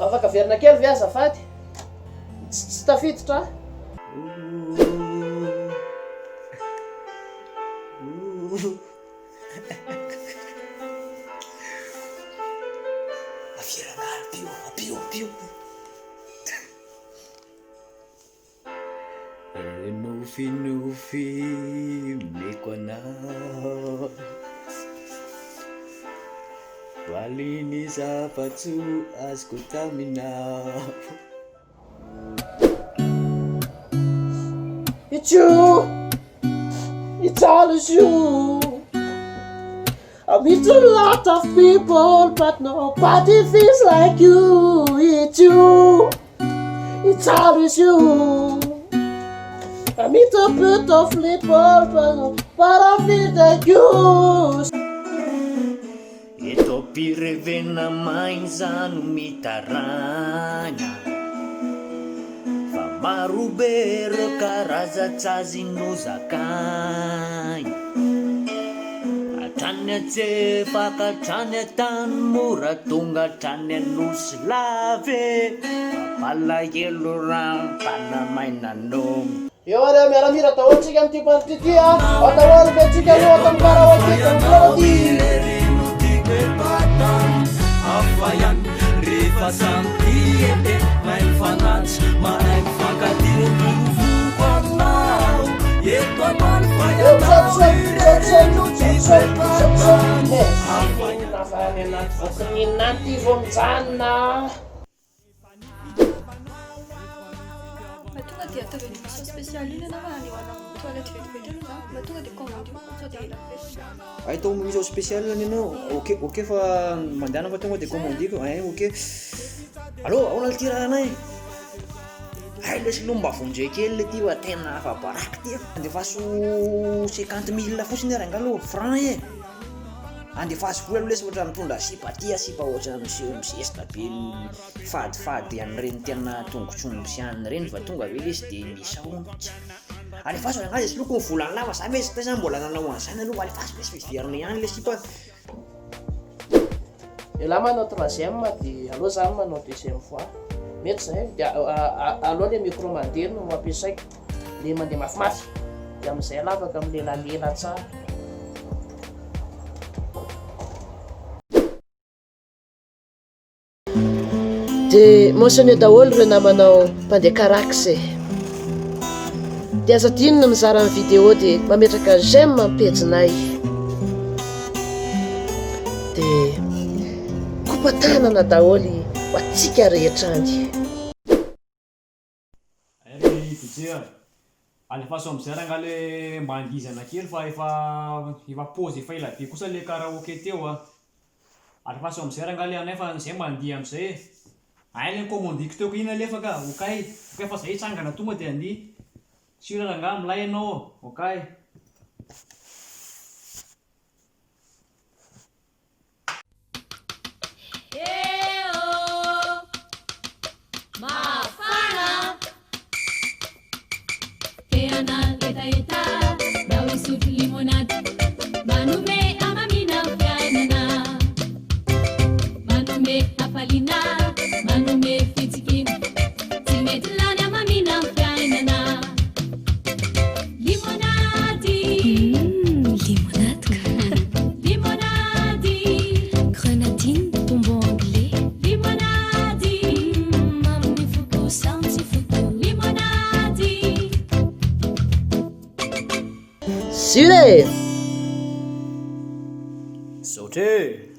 Afaka averina kely ve azafady? Tsy tsy tafiditra aho. Averina ampio ampio ampio. Ry nofinofy omeko anao Valin'ny zava-tsoa azoko taminao It's you, it's always you I meet a lot of people but nobody feels like you It's you, it's always you I meet a bit of people but nobody feels like you Eto am-pirevena mainza no mitaraina Fa marobe ireo karazan-tsazy nozakaina Hatrany Antsefaka hatrany Antanimora Tonga hatrany Anosilava e Mampalahelo raha mpanamaina no Eo ary miaramila daholo tsika amin'ity partie ity a. Ao daholo ve tsika aloha ato amin'ny karaoke daholo. Anaty vao mijanona. Mba tonga dia ataovy édition spéciale iny ianao fa andeha ho any amin'ny toilette vetivety aloha za. Mba tonga dia commande io sao dia ela be. Hay atao émission spéciale ny anao. Ok ok fa mandehana fa tonga dia commandiko. Hay ok. Allô, ahoana ity rahanay? Hay lesy aloha mba vonjeo kely le ty fa tena afa-baraka ty. Andefaso 50 mille fotsiny ary angaha aloha franc e. Andefaso vola aloha lesy ohatra mitondra sipa aty sipa ohatra miseho mizesta be fadifady an'ireny tena tongotr'omby sy anona ireny fa tonga ve lesy de misaona tsy alefaso rangahy lesy loko ny volany lava za ve tsy mbola nanao an'izany aloha alefaso lesy fa hiverina ihany le sipa. Elah manao troisième de aleo za manao deuxième fois mety zay de aleo le micro mandeha no ampiasaiko le mandeha mafimafy de amizay elah afaka milelalela tsara. Dia mentionner daholo ireo namanao mpandeha Carax e! Dia aza adino ny mizara ny vidéo dia mametraka j'aime amin'ny pejinay. Dia kopa-tanana daholo ho antsika rehetra any. Hay ry DJ a! Alefaso amizay rangah le mba angizana kely fa efa efa pause efa ela be kosa le karaoke teo a! Alefaso amizay rangah le anay fa zay mba andihy amizay e! Hay le commandiko teo ko iny alefa ka! Okay! Okay fa zay hitsangana tonga de andihy! Sur rangah milay enao ô! Okay! Mmh, limonade ka. Grenadine, bonbon anglais. Mmh, amin'ny foko samy tsy foko. Sur e! Misaotra e!